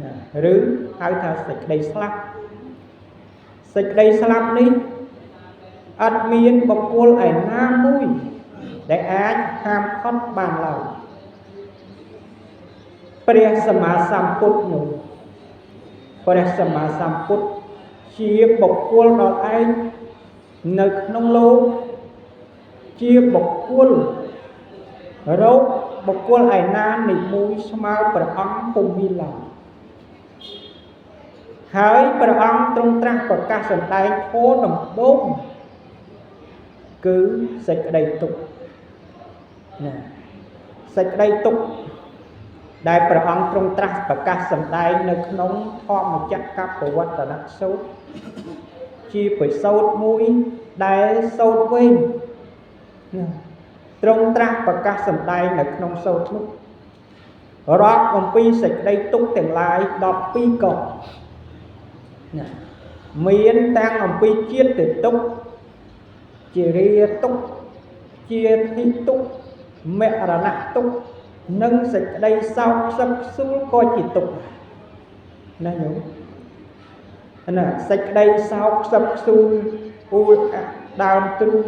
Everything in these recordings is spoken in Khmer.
ណាឬហៅថាសេចក្តីស្លាប់សេចក្តីស្លាប់នេះអត់មានបុគ្គលឯណាមួយដែលអាចហាមឃាត់បានឡើយព្រះសម្មាសម្ពុទ្ធនោះព្រះសម្មាសម្ពុទ្ធជាបុគ្គលដល់ឯងនៅក្នុងលោកជាបុគ្គលរោគបុគ្គលឯណានៃមួយស្មើព្រះអង្គពុំមានឡើយហើយព្រះអង្គទ្រង់ត្រាស់ប្រកាសសម្ដែងធម៌ដំបូងគឺសេចក្តីទុក្ខណាសេចក្តីទុក្ខដែលព្រះអង្គទ្រង់ត្រាស់ប្រកាសសម្ដែងនៅក្នុងធម្មចក្រកបវត្តនសូត្រជាបិសោតមួយដែលសូត្រវិញណាទ្រង់ត្រាស់ប្រកាសសម្ដែងនៅក្នុងសូត្រនោះរាប់អំពីសេចក្តីទុក្ខទាំងឡាយ12កងណាមានតាំងអំពីជាតិទុក្ខជារាទុក្ខជាធិទុក្ខមរណៈទុក្ខនិងសេចក្តីសោកខ្សឹកខ្សួលក៏ជាទុក្ខណាញោមណាសេចក្តីសោកខ្សឹកខ្សួលអ៊ូលអាក់ដើមទ្រូង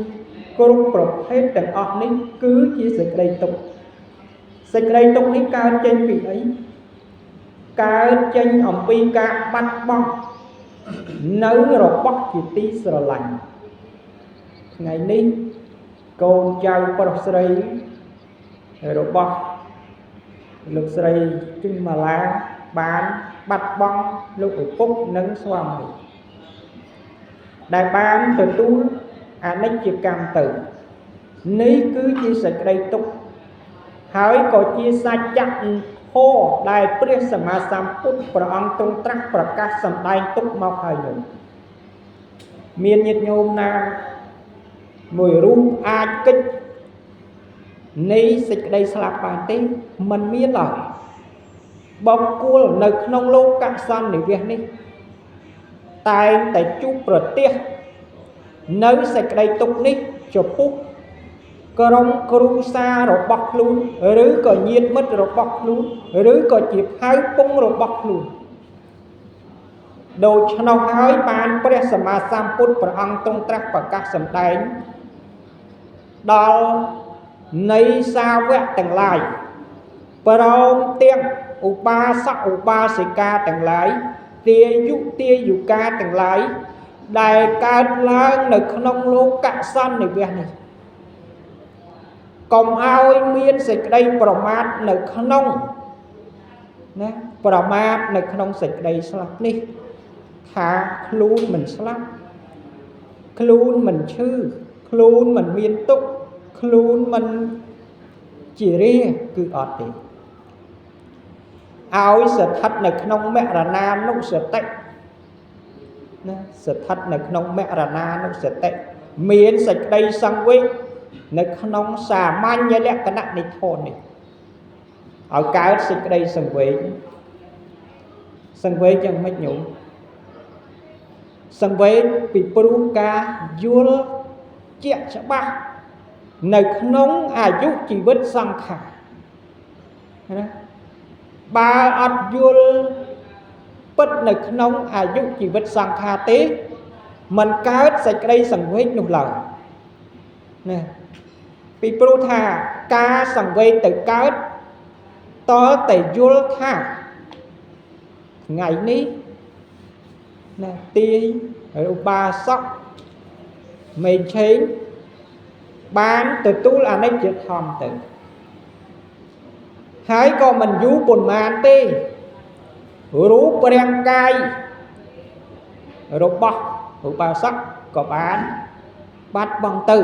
គ្រប់ប្រភេទទាំងអស់នេះគឺជាសេចក្តីទុក្ខសេចក្តីទុក្ខនេះកើតចេញពីអីកើតចេញអំពីការបាត់បង់នៅរបស់ជាទីស្រឡាញ់ថ្ងៃនេះកូនចៅប្រុសស្រីរបស់លោកស្រីជឹងម៉ាឡាបានបាត់បង់លោកឪពុកនិងស្វាមីដែលបានទទួលអនិច្ចកម្មទៅនេះគឺជាសេចក្តីទុក្ខហើយក៏ជាសច្ចធម៌ដែលព្រះសម្មាសម្ពុទ្ធព្រះអង្គទ្រង់ត្រាស់ប្រកាសសម្ដែងទុកមកហើយនោះមានញាតិញោមណាមួយរូបអាចកិច្ចនៃសេចក្តីស្លាប់បានទេមិនមានឡើយបុគ្គលនៅក្នុងលោកសន្និវាសនេះតែងតែជួបប្រទះនៅសេចក្តីទុក្ខនេះចំពោះក្រុមគ្រួសាររបស់ខ្លួនឬក៏ញាតិមិត្តរបស់ខ្លួនឬក៏ជាផៅពងរបស់ខ្លួនដូច្នោះហើយបានព្រះសម្មាសម្ពុទ្ធព្រះអង្គទ្រង់ត្រាស់ប្រកាសសម្ដែងដល់នៃសាវកទាំងឡាយព្រមទាំងឧបាសកឧបាសិកាទាំងឡាយទាយុទាយុកាទាំងឡាយដែលកើតឡើងនៅក្នុងលោកសន្និវាសនេះកុំឲ្យមានសេចក្តីប្រមាទនៅក្នុងណាប្រមាទនៅក្នុងសេចក្តីស្លាប់នេះថាខ្លួនមិនស្លាប់ខ្លួនមិនឈឺខ្លួនមិនមានទុក្ខខ្លួនមិនជារាគឺអត់ទេឲ្យស្ថិតនៅក្នុងមរណានុសតិណាស្ថិតនៅក្នុងមរណានុសតិមានសេចក្តីសង្វេគនៅក្នុងសាមញ្ញលក្ខណៈនៃធម៌នេះឲ្យកើតសេចក្តីសង្វេគសង្វេគយ៉ាងម៉េចញោមសង្វេគពីព្រោះការយល់ជាក់ច្បាស់នៅក្នុងអាយុជីវិតសង្ខារណាបើអត់យល់ពិតនៅក្នុងអាយុជីវិតសង្ខារទេមិនកើតសេចក្តីសង្វេគនោះឡើយណាពីព្រោះថាការសង្វេគទៅកើតតតែយល់ថាថ្ងៃនេះណាទាយឧបាសកមេឆេងបានទទួលអនិច្ចធម្មទៅហើយក៏មិនយូរប៉ុន្មានទេរូបរាងកាយរបស់ឧបាសកក៏បានបាត់បង់ទៅ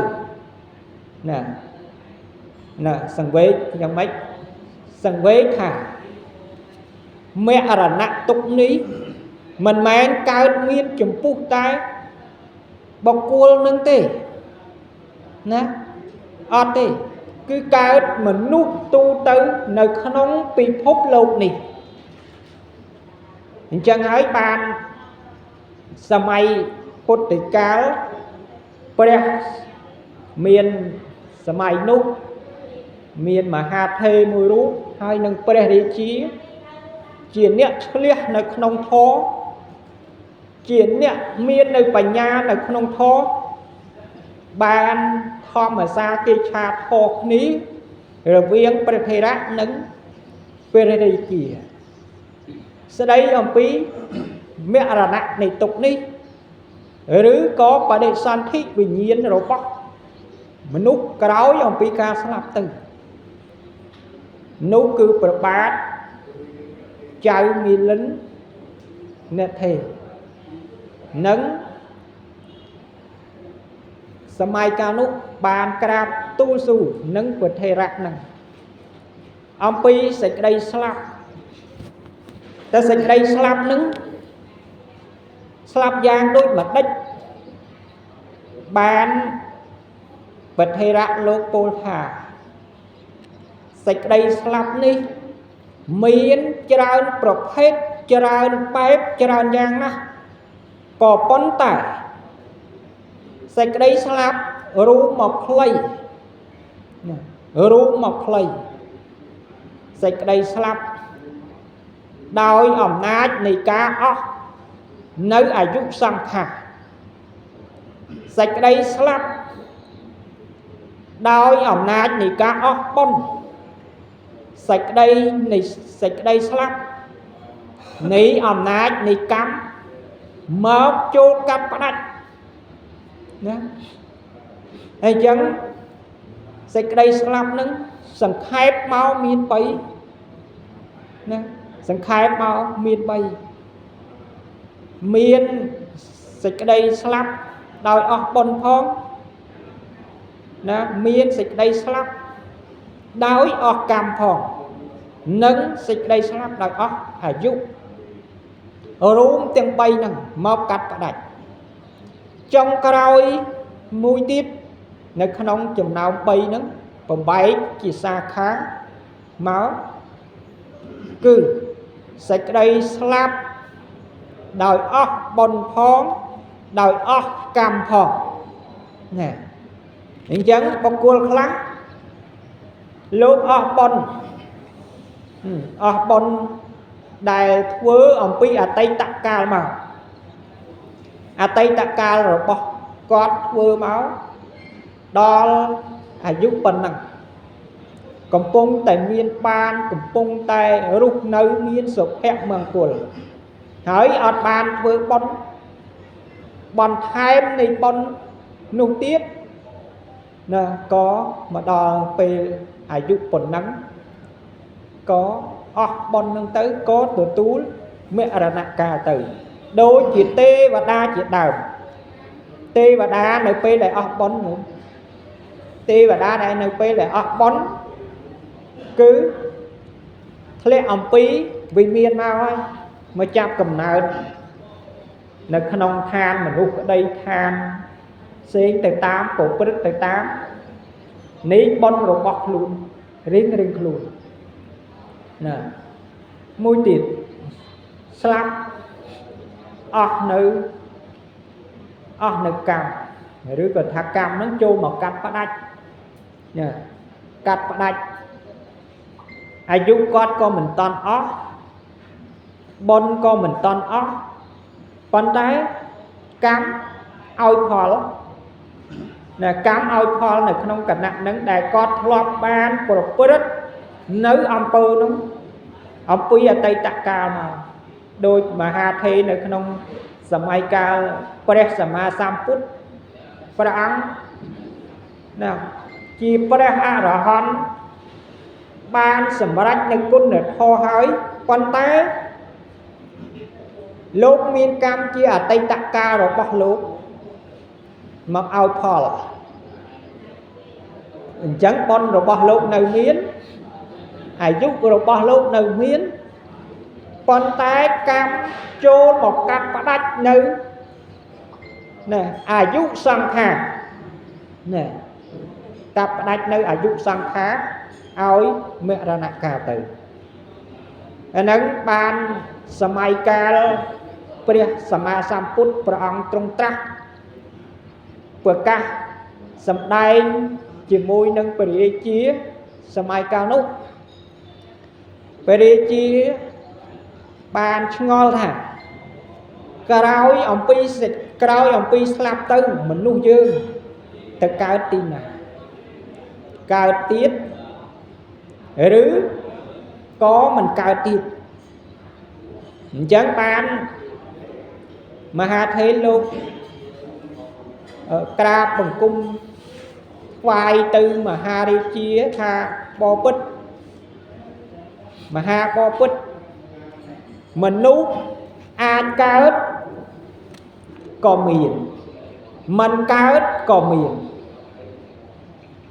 ណាណាសង្វេគយ៉ាងម៉េចសង្វេគថាមរណៈទុក្ខនេះមិនមែនកើតមានចំពោះតែបុគ្គលនឹងទេណាអត់ទេគឺកើតមនុស្សទូទៅនៅក្នុងពិភពលោកនេះអញ្ចឹងហើយបានសម័យពុទ្ធកាលព្រះមានសម័យនោះមានមហាថេរមួយរូបហើយនឹងព្រះរាជា ជាអ្នកឆ្លៀសនៅក្នុងធម៌ជាអ្នកមាននៅបញ្ញានៅក្នុងធម៌បានធម្មសាគេឆាធម៌គ្នារវាងព្រះថេរៈនិងព្រះរាជាស្ដីអំពីមរណៈនៃទុក្ខនេះឬក៏បដិសន្ធិវិញ្ញាណរបស់មនុស្សក្រោយអំពីការស្លាប់ទៅនោះគឺព្រះបាទចៅមីលិនអ្នកថេនិងសម័យកាលនោះបានក្រាបទូលស៊ូនឹងព្រះថេរៈនឹងអំពីសេចក្តីស្លាប់តែសេចក្តីស្លាប់នឹងស្លាប់យ៉ាងដូចម្ដេចបានព្រះថេរៈលោកពោលថាសេចក្តីស្លាប់នេះមានច្រើនប្រភេទច្រើនបែបច្រើនយ៉ាងណាស់ក៏ប៉ុន្តែសេចក្តីស្លាប់រួមមកខ្លីណារួមមកខ្លីសេចក្តីស្លាប់ដោយអំណាចនៃការអស់នៅអាយុសង្ខារសេចក្តីស្លាប់ដោយអំណាចនៃការអស់បុណ្យសេចក្តីនៃសេចក្តីស្លាប់នៃអំណាចនៃកម្មមកចូលកាត់ផ្ដាច់ណាហើយអញ្ចឹងសេចក្តីស្លាប់នឹងសង្ខេបមកមាន3ណាសង្ខេបមកមាន3មានសេចក្តីស្លាប់ដោយអស់បុណ្យផងណាមានសេចក្តីស្លាប់ដោយអស់កម្មផងនិងសេចក្តីស្លាប់ដោយអស់អាយុរួមទាំង3ហ្នឹងមកកាត់ផ្ដាច់ចុងក្រោយមួយទៀតនៅក្នុងចំណោម3ហ្នឹងបំបែកជាសាខាមកគឺសេចក្តីស្លាប់ដោយអស់បុណ្យផងដោយអស់កម្មផងណាអញ្ចឹងបុគ្គលខ្លះលោកអស់បុណ្យអស់បុណ្យដែលធ្វើអំពីអតីតកាលមកអតីតកាលរបស់គាត់ធ្វើមកដល់អាយុប៉ុណ្ណឹងកំពុងតែមានបានកំពុងតែរស់នៅមានសុភមង្គលហើយអត់បានធ្វើបុណ្យបន្ថែមនៃបុណ្យនោះទៀតណាក៏មកដល់ពេលអាយុប៉ុណ្ណឹងក៏អស់បុណ្យនឹងទៅក៏ទទួលមរណកាលទៅដូចជាទេវតាជាដើមទេវតានៅពេលដែលអស់បុណ្យនោះទេវតាដែលនៅពេលដែលអស់បុណ្យគឺធ្លាក់អំពីវិមានមកហើយមកចាប់កំណើតនៅក្នុងឋានមនុស្សក្តីឋានផ្សេងទៅតាមប្រព្រឹត្តទៅតាមនៃបុណ្យរបស់ខ្លួនរៀងរៀងខ្លួនណាមួយទៀតស្លាប់អស់នៅកម្មឬក៏ថាកម្មហ្នឹងចូលមកកាត់ផ្ដាច់ណាកាត់ផ្ដាច់អាយុគាត់ក៏មិនតាន់អស់បុណ្យក៏មិនតាន់អស់ប៉ុន្តែកម្មឲ្យផលណាកម្មឲ្យផលនៅក្នុងគណៈហ្នឹងដែលគាត់ធ្លាប់បានប្រព្រឹត្តនៅអំពើនោះអំពីអតីតកាលមកដូចមហាថេរនៅក្នុងសម័យកាលព្រះសម្មាសម្ពុទ្ធព្រះអង្គណាជាព្រះអរហន្តបានសម្រេចនៅគុណធម៌ហើយប៉ុន្តែលោកមានកម្មជាអតីតកាលរបស់លោកមកឲ្យផលអញ្ចឹងបុណ្យរបស់លោកនៅមានអាយុរបស់លោកនៅមានប៉ុន្តែកម្មចូលមកកាត់ផ្ដាច់នៅណាអាយុសង្ខារណាកាត់ផ្ដាច់នៅអាយុសង្ខារឲ្យមរណកាលទៅអាហ្នឹងបានសម័យកាលព្រះសម្មាសម្ពុទ្ធព្រះអង្គទ្រង់ត្រាស់ប្រកាសសម្ដែងជាមួយនឹងព្រះរាជាសម័យកាលនោះព្រះរាជា បានឆ្ងល់ថាក្រោយអំពីក្រោយអំពីស្លាប់ទៅមនុស្សយើងទៅកើតទីណាកើតទៀតឬក៏មិនកើតទៀតអញ្ចឹងបានមហាថេរលោកក្រាបបង្គំថ្វាយទៅមហារាជាថាបពិតមហាបពិតមនុស្សអាចកើតក៏មានមិនកើតក៏មាន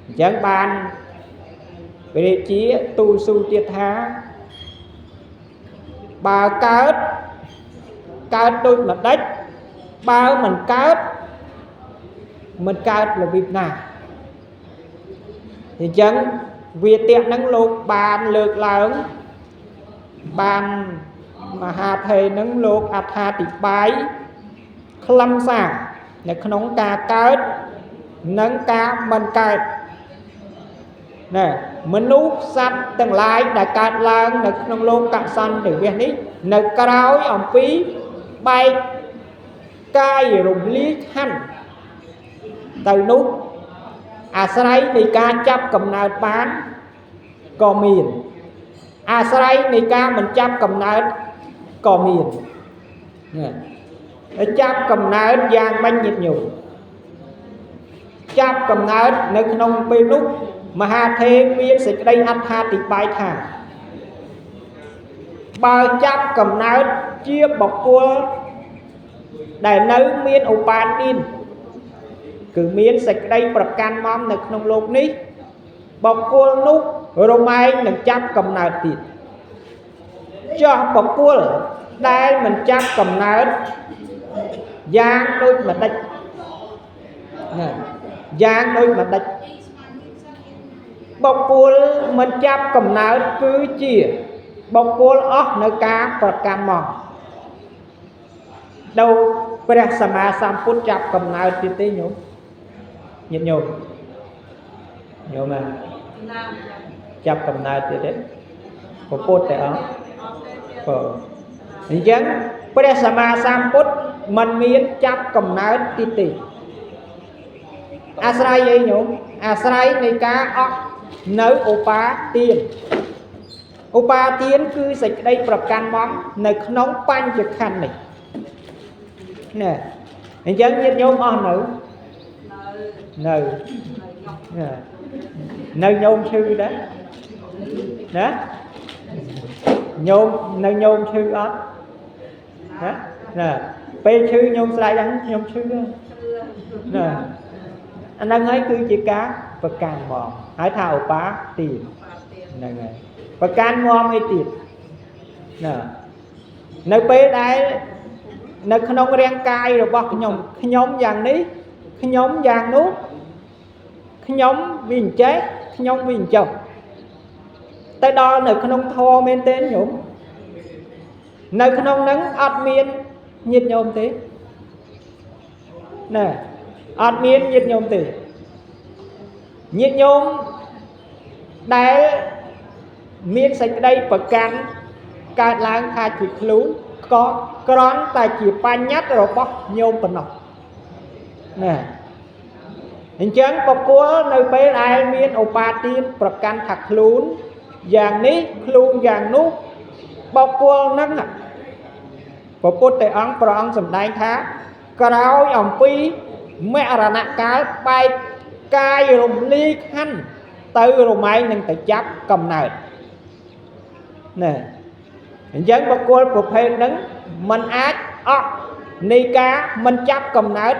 អញ្ចឹងបានព្រះរាជាទូលស៊ូទៀតថាបើកើតកើតដូចម្ដេចបើមិនកើតមិនកើតរបៀបណាអញ្ចឹងវាទៈហ្នឹងលោកបានលើកឡើងបានមហាថេរហ្នឹងលោកអត្ថាធិប្បាយខ្លឹមសារនៅក្នុងការកើតនិងការមិនកើតណែមនុស្សសត្វទាំងឡាយដែលកើតឡើងនៅក្នុងលោកកសន្តិវៈនេះនៅក្រោយអំពីបែកកាយរំលាយខណ្ឌទៅនោះអាស្រ័យនៃការចាប់កំណើតបានក៏មានអាស្រ័យនៃការមិនចាប់កំណើតក៏មានណាចាប់កំណើតយ៉ាងម៉េចញាតិញោមចាប់កំណើតនៅក្នុងពេលនោះមហាថេរមានសេចក្តីអត្ថាធិប្បាយថាបើចាប់កំណើតជាបុគ្គលដែលនៅមានឧបាទានគឺមានសេចក្តីប្រកាន់មកនៅក្នុងលោកនេះបុគ្គលនោះរមែងនឹងចាប់កំណើតទៀតចោះបុគ្គលដែលមិនចាប់កំណើតយ៉ាងដូចម្ដេចណាយ៉ាងដូចម្ដេចបុគ្គលមិនចាប់កំណើតគឺជាបុគ្គលអស់នៅការប្រកាន់មកដោយព្រះសម្មាសម្ពុទ្ធចាប់កំណើតទៀតទេញោមញាតិញោមញោមចាប់កំណើតទៀតទេពុទ្ធទេអត់បើអញ្ចឹងព្រះសម្មាសម្ពុទ្ធមិនមានចាប់កំណើតទៀតទេអាស្រ័យអីញោមអាស្រ័យនៃការអស់នៅឧបាទានឧបាទានគឺសេចក្តីប្រកាន់មកនៅក្នុងបញ្ចខណ្ឌនេះណែអញ្ចឹងញាតិញោមអស់នៅនៅញោមឈឺដែរណាញោមនៅញោមឈឺអត់ណាណាពេលឈឺញោមស្រែកឡើងខ្ញុំឈឺណាអាហ្នឹងហើយគឺជាការប្រកាន់មកហើយថាឧបាទានហ្នឹងហើយប្រកាន់មកអីទៀតណានៅពេលដែលនៅក្នុងរាងកាយរបស់ខ្ញុំខ្ញុំយ៉ាងនេះខ្ញុំយ៉ាងនោះខ្ញុំវាអញ្ចេះខ្ញុំវាអញ្ចោះទៅដល់នៅក្នុងធម៌មែនទេញោមនៅក្នុងហ្នឹងអត់មានញាតិញោមទេណាអត់មានញាតិញោមទេញាតិញោមដែលមានសេចក្តីប្រកាន់កើតឡើងថាជាខ្លួនក៏គ្រាន់តែជាបញ្ញត្តិរបស់ញោមប៉ុណ្ណោះណាអញ្ចឹងបុគ្គលនៅពេលដែលមានឧបាទានប្រកាន់ថាខ្លួនយ៉ាងនេះខ្លួនយ៉ាងនោះបុគ្គលហ្នឹងព្រះពុទ្ធអង្គព្រះអង្គសម្ដែងថាក្រោយអំពីមរណកាលបែកកាយរំលាយខណ្ឌទៅរមែងនឹងទៅចាប់កំណើតណាអញ្ចឹងបុគ្គលប្រភេទហ្នឹងมันអាចអស់នៃការមិនចាប់កំណើត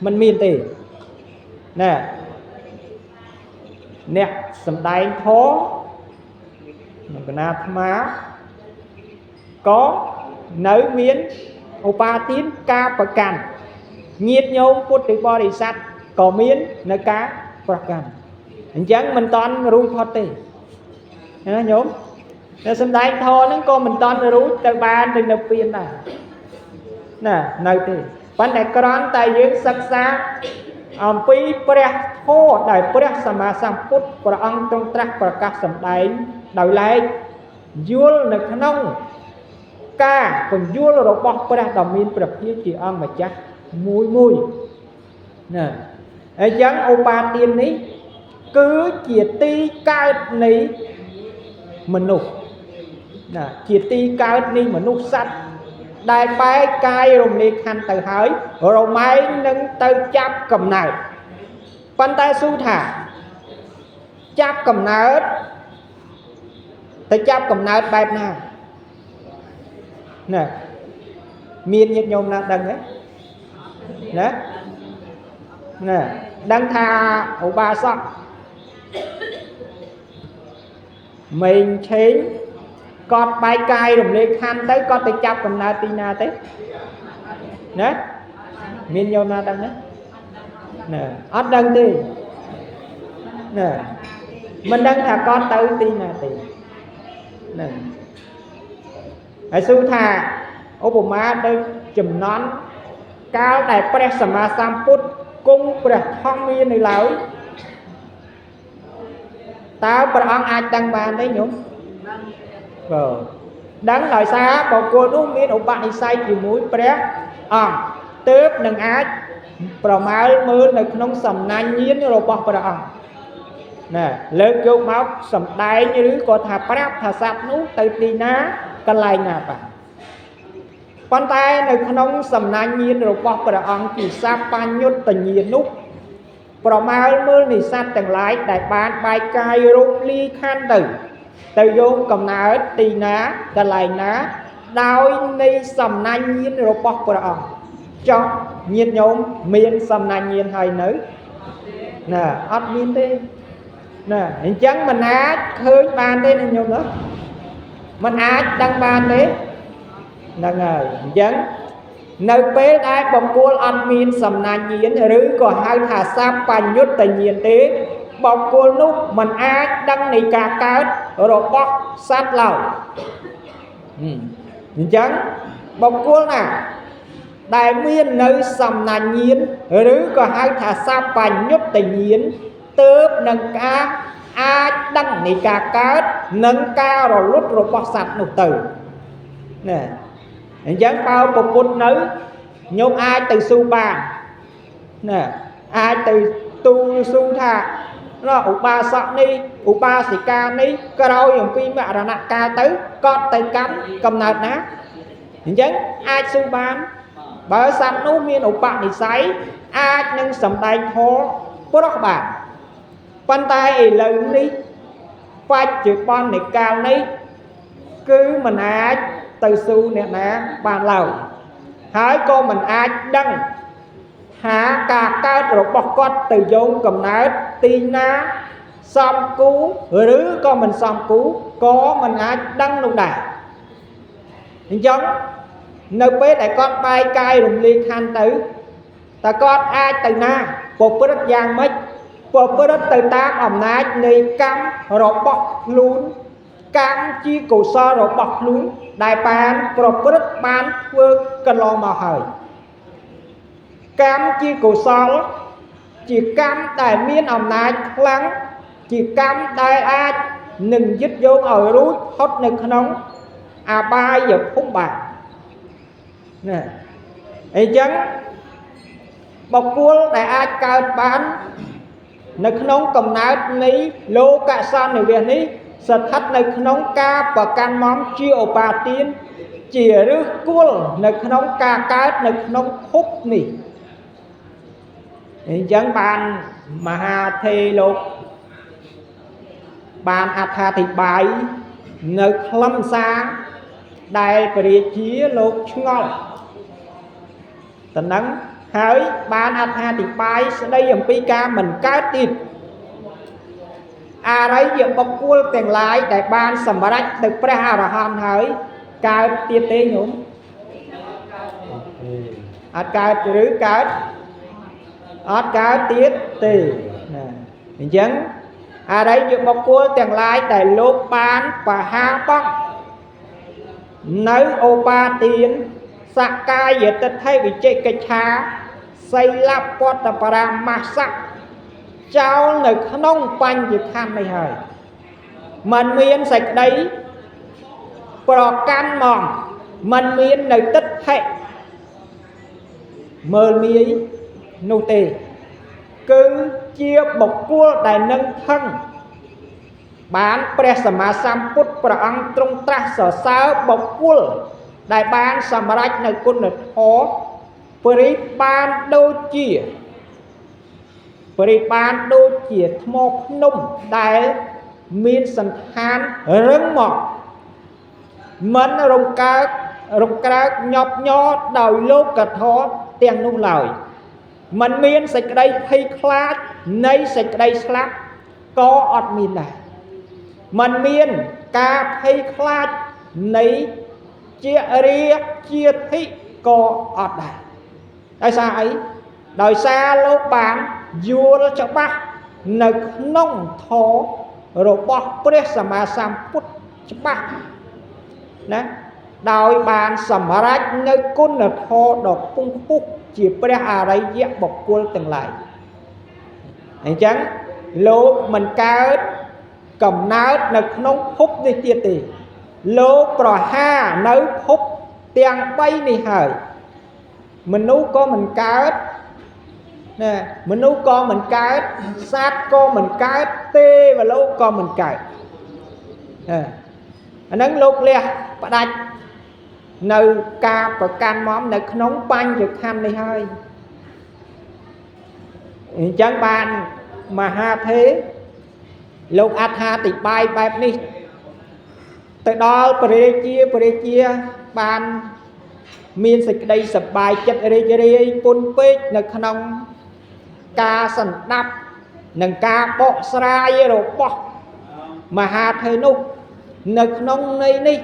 មិនមានទេណាអ្នកសំដែងធម៌នឹងកណាអាត្មាក៏នៅមានឧបាទានការប្រកាន់ញាតិញោមពុទ្ធបរិស័ទក៏មាននៅការប្រកាន់អញ្ចឹងមិនតន់រួចផុតទេណាញោមតែសំដែងធម៌ហ្នឹងក៏មិនតន់រួចទៅបានទៅនៅពៀនដែរណានៅទេប៉ុន្តែគ្រាន់តែយើងសិក្សាអំពីព្រះធម៌ដែលព្រះសម្មាសម្ពុទ្ធព្រះអង្គទ្រង់ត្រាស់ប្រកាសសម្ដែងដោយឡែកយល់នៅក្នុង ការពន្យល់របស់ព្រះដ៏មានព្រះភិជាអង្គម្ចាស់មួយមួយណាអញ្ចឹងឧបាទាននេះគឺជាទីកើតនៃមនុស្សណាជាទីកើតនៃមនុស្សសត្វដែលបែកកាយរំលាយខណ្ឌទៅហើយរមែងនឹងទៅចាប់កំណើតប៉ុន្តែស៊ូថាចាប់កំណើតទៅចាប់កំណើតបែបណាណាមានញាតិញោមណាដឹងទេណាណាដឹងថាឧបាសកមេងឆេងគាត់បែកកាយរំលាយខណ្ឌទៅគាត់ទៅចាប់កំណើតទីណាទេណាមានញោមណាដឹងទេណាអត់ដឹងទេណាមិនដឹងថាគាត់ទៅទីណាទេហ្នឹងហើយស៊ូថាឧបមាដូចចំណន់កាលដែលព្រះសម្មាសម្ពុទ្ធគង់ព្រះធម្មានៅឡើយតើព្រះអង្គអាចដឹងបានទេញោមបាទដឹងដោយសារបុគ្គលនោះមានឧបនិស្ស័យជាមួយព្រះអង្គទើបនឹងអាចប្រមាលមើលនៅក្នុងសំណាញ់ញាណរបស់ព្រះអង្គណាលើកយកមកសម្ដែងឬក៏ថាប្រាប់ថាសត្វនោះទៅទីណាកន្លែងណាបាទប៉ុន្តែនៅក្នុងសំណាញ់ញាណរបស់ព្រះអង្គជាសបញ្ញុត្តញាណនោះប្រមាលមើលនៃសត្វទាំងឡាយដែលបានបែកកាយរំលាយខណ្ឌទៅយកកំណើតទីណាកន្លែងណាដោយនៃសំណាញ់ញាណរបស់ព្រះអង្គចុះញាតិញោមមានសំណាញ់ញាណហើយនៅណាអត់មានទេណាអញ្ចឹងមិនអាចឃើញបានទេណាញោមណាមិនអាចដឹងបានទេហ្នឹងហើយអញ្ចឹងនៅពេលដែលបុគ្គលអត់មានសំណាញ់ញាណឬក៏ហៅថាសបញ្ញុត្តញាណទេបុគ្គលនោះមិនអាចដឹងនៃការកើតរបស់សត្វឡើយអញ្ចឹងបុគ្គលណាដែលមាននៅសំណាញ់ញាណឬក៏ហៅថាសបញ្ញុត្តញាណទើបនឹងការអាចដឹងនៃការកើតនិងការរលត់របស់សត្វនោះទៅណាអញ្ចឹងបើពុទ្ធនៅញោមអាចទៅស៊ូបានណាអាចទៅទូលស៊ូថាឧបាសកនេះឧបាសិកានេះក្រោយអំពីមរណកាលទៅគាត់ទៅកម្មកំណើតណាអញ្ចឹងអាចស៊ូបានបើសត្វនោះមានឧបនិស្ស័យអាចនឹងសម្ដែងធម៌ប្រោះបានប៉ុន្តែឥឡូវនេះបច្ចុប្បន្ននៃកាលនេះគឺមិនអាចទៅស៊ូអ្នកណាបានឡើយហើយក៏មិនអាចដឹងថាការកើតរបស់គាត់ទៅយោងកំណើតទីណាសំគូឬក៏មិនសំគូក៏មិនអាចដឹងនោះដែរអញ្ចឹងនៅពេលដែលគាត់បែកកាយរំលាយខណ្ឌទៅតើគាត់អាចទៅណាប្រព្រឹត្តយ៉ាងម៉េចប្រព្រឹត្តទៅតាមអំណាចនៃកម្មរបស់ខ្លួនកម្មជាកុសលរបស់ខ្លួនដែលបានប្រព្រឹត្តបានធ្វើកន្លងមកហើយកម្មជាកុសលជាកម្មដែលមានអំណាចខ្លាំងជាកម្មដែលអាចនឹងយឹតយោងឲ្យរួចផុតនៅក្នុងអបាយភូមិបានណាអញ្ចឹងបុគ្គលដែលអាចកើតបាននៅក្នុងកំណើតនៃលោកសន្និវាសនេះស្ថិតនៅក្នុងការប្រកាន់មជាឧបាទានជាឫសគល់នៅក្នុងការកើតនៅក្នុងភពនេះអញ្ចឹងបានមហាធេលោកបានអត្ថាធិប្បាយនៅខ្លឹមសារដែលព្រះរាជាលោកឆ្ងល់តំណឹងហើយបានអត្ថាធិប្បាយស្ដីអំពីការមិនកើតទៀតអរិយបុគ្គលទាំងឡាយដែលបានសម្រេចទៅព្រះអរហន្តហើយកើតទៀតទេញោមអត់កើតឬកើតអត់កើតទៀតទេណាអញ្ចឹងអរិយបុគ្គលទាំងឡាយដែលលោកបានបហាបង់នៅឧបាទានសកាយទិដ្ឋិវិជិកិច្ឆាសីលពតបរាមាសៈចោលនៅក្នុងបញ្ញខណ្ឌនេះហើយมันមានសេចក្តីប្រកាន់មក มันមាននៅទិដ្ឋិមើលងាយនោះទេគឺជាបុគ្គលដែលនឹងថឹងបានព្រះសម្មាសម្ពុទ្ធព្រះអង្គទ្រង់ត្រាស់សរសើរបុគ្គលដែលបានសម្រេចនៅគុណធម៌ប្រៀបបានដូចជាប្រៀបបានដូចជាថ្មភ្នំដែលមានសន្តានរឹងមាំមិនរំកើករំក្រើកញាប់ញ័រដោយលោកធម៌ទាំងនោះឡើយมันមានសេចក្តីភ័យខ្លាចនៃសេចក្តីស្លាប់ក៏អត់មានដែរมันមានការភ័យខ្លាចនៃជារាជាធិក៏អត់ដែរដោយសារអីដោយសារលោកបានយល់ច្បាស់នៅក្នុងធម៌របស់ព្រះសម្មាសម្ពុទ្ធច្បាស់ណាដោយបានសម្រេចនៅគុណធម៌ដ៏ខ្ពង់ខ្ពស់ជាព្រះអរិយបុគ្គលទាំងឡាយអញ្ចឹងលោកមិនកើតកំណើតនៅក្នុងភពនេះទៀតទេលោកប្រហារនៅភពទាំង3នេះហើយមនុស្សក៏មិនកើតណាមនុស្សក៏មិនកើតសត្វក៏មិនកើតទេវលោកក៏មិនកើតអាហ្នឹងលោកលះផ្ដាច់នៅការប្រកាន់មនៅក្នុងបញ្ចខណ្ឌនេះហើយអញ្ចឹងបានមហាធេរលោកអត្ថាធិប្បាយបែបនេះទៅដល់ព្រះរាជាព្រះរាជាបានមានសេចក្តីសប្បាយចិត្តរីករាយពន់ពេកនៅក្នុងការសន្តាប់និងការបកស្រាយរបស់មហាធេរនោះនៅក្នុងន័យនេះ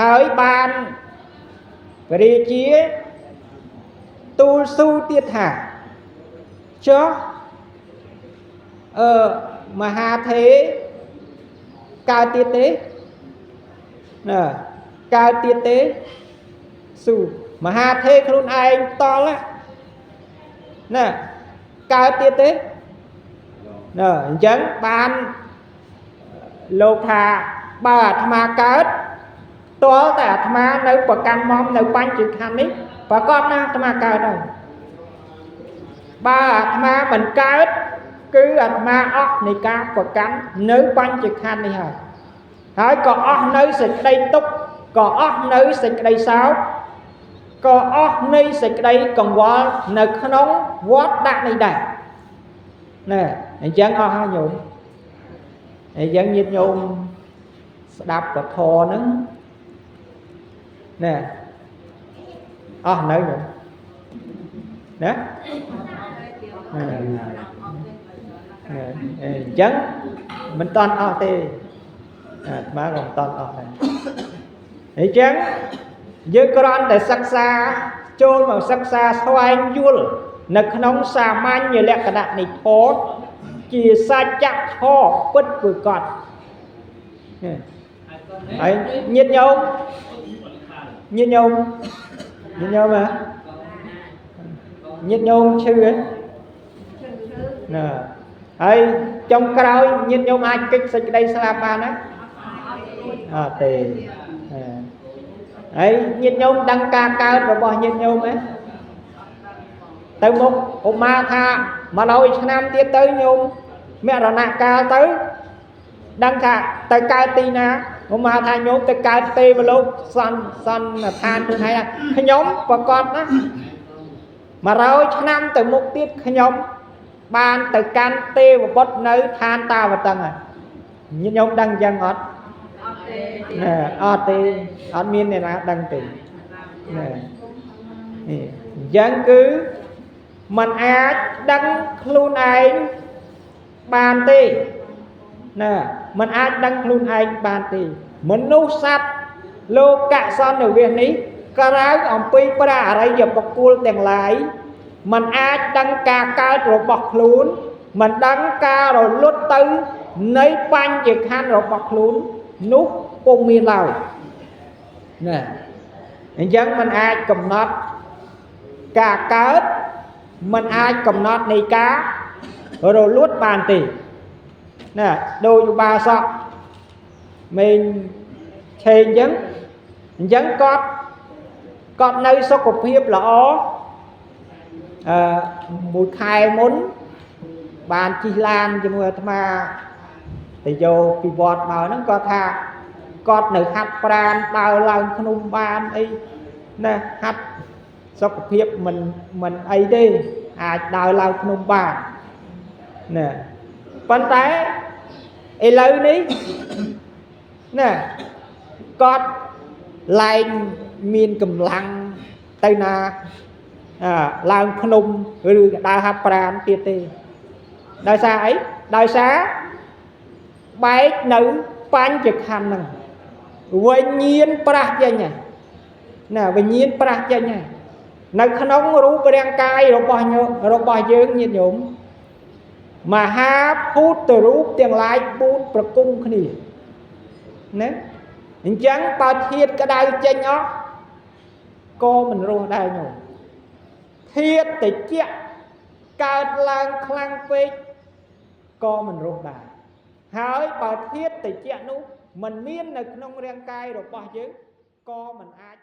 ហើយបានព្រះរាជាទូលស៊ូទៀតថាចុះមហាធេរកើតទៀតទេណាកើតទៀតទេស៊ូមហាធេរខ្លួនឯងតល់ណាកើតទៀតទេណាអញ្ចឹងបានលោកថាបើអាត្មាកើតតល់តែអាត្មានៅប្រកាន់មនៅបញ្ចខណ្ឌនេះប្រកបណាអាត្មាកើតហើយបើអាត្មាមិនកើតគឺអាត្មាអស់នៃការប្រកាន់នៅបញ្ចខណ្ឌនេះហើយហើយក៏អស់នៅសេចក្តីទុក្ខក៏អស់នៅសេចក្តីសោកក៏អស់នៃសេចក្តីកង្វល់នៅក្នុងវត្តដាក់នេះដែរណែអញ្ចឹងអស់ហើយញោមអញ្ចឹងញាតិញោមស្ដាប់ពធហ្នឹងណែអស់នៅញោមណាអញ្ចឹងមិនតាន់អស់ទេអាត្មាក៏មិនតាន់អស់ដែរអញ្ចឹងយើងគ្រាន់តែសិក្សាចូលមកសិក្សាស្វែងយល់នៅក្នុងសាមញ្ញលក្ខណៈនៃធម៌ជាសច្ចធម៌ពិតប្រាកដហើយញាតិញោមញាតិញោមញាតិញោមហ៎ញាតិញោមឈឺហ៎ណាហើយចុងក្រោយញាតិញោមអាចគេចសេចក្តីស្លាប់បានណាអត់ទេហើយញាតិញោមដឹងការកើតរបស់ញាតិញោមហ៎ទៅមុខឧមាថា100ឆ្នាំទៀតទៅញោមមរណកាលទៅដឹងថាទៅកើតទីណាឧមាថាញោមទៅកើតទេវលោកសន្នដ្ឋានខ្លួនឯងខ្ញុំប្រកាសណា100ឆ្នាំទៅមុខទៀតខ្ញុំបានទៅកាន់ទេវបុត្រនៅឋានតាវតឹងហើយញាតិញោមដឹងអញ្ចឹងអត់ អត់ទេ ណែអត់ទេអត់មានអ្នកណាដឹងទេណែនេះអញ្ចឹងគឺมันអាចដឹងខ្លួនឯងបានទេណាมันអាចដឹងខ្លួនឯងបានទេមនុស្សសត្វលោកសន្និវាសនេះក្រៅអំពីព្រះអរិយបុគ្គលទាំងឡាយมันអាចដឹងការកើតរបស់ខ្លួនមិនដឹងការរលត់ទៅនៃបញ្ចខណ្ឌរបស់ខ្លួននោះពុំមានឡើយណាអញ្ចឹងมันអាចកំណត់ការកើតมันអាចកំណត់នៃការរលត់បានទេណាដោយឧបាសកមេងឆេងអញ្ចឹង អញ្ចឹងគាត់នៅសុខភាពល្អអឺមួយខែមុនបានជិះឡានជាមួយអាត្មាទៅយកពីវត្តមកហ្នឹងគាត់ថាគាត់នៅហាត់ប្រានដើរឡើងភ្នំបានអីណាហាត់សុខភាពមិនអីទេអាចដើរឡើងភ្នំបានណាប៉ុន្តែឥឡូវនេះណាគាត់លែងមានកម្លាំងទៅណាឡើងភ្នំឬដើរហាត់ប្រានទៀតទេដោយសារអីដោយសារបែកនៅបញ្ចខណ្ឌហ្នឹងវិញ្ញាណប្រះចេញណាវិញ្ញាណប្រះចេញហើយនៅក្នុងរូបរាងកាយរបស់យើងញាតិញោមមហាភូតរូបទាំងឡាយ4ប្រគំគ្នាណាអញ្ចឹងបើធាតុក្តៅចេញអស់ក៏មិនរស់ដែរញោមធាតុតិចកើតឡើងខ្លាំងពេកក៏មិនរស់ដែរហើយបើធាតុតិចនោះមិនមាននៅក្នុងរាងកាយរបស់យើងក៏មិនអាច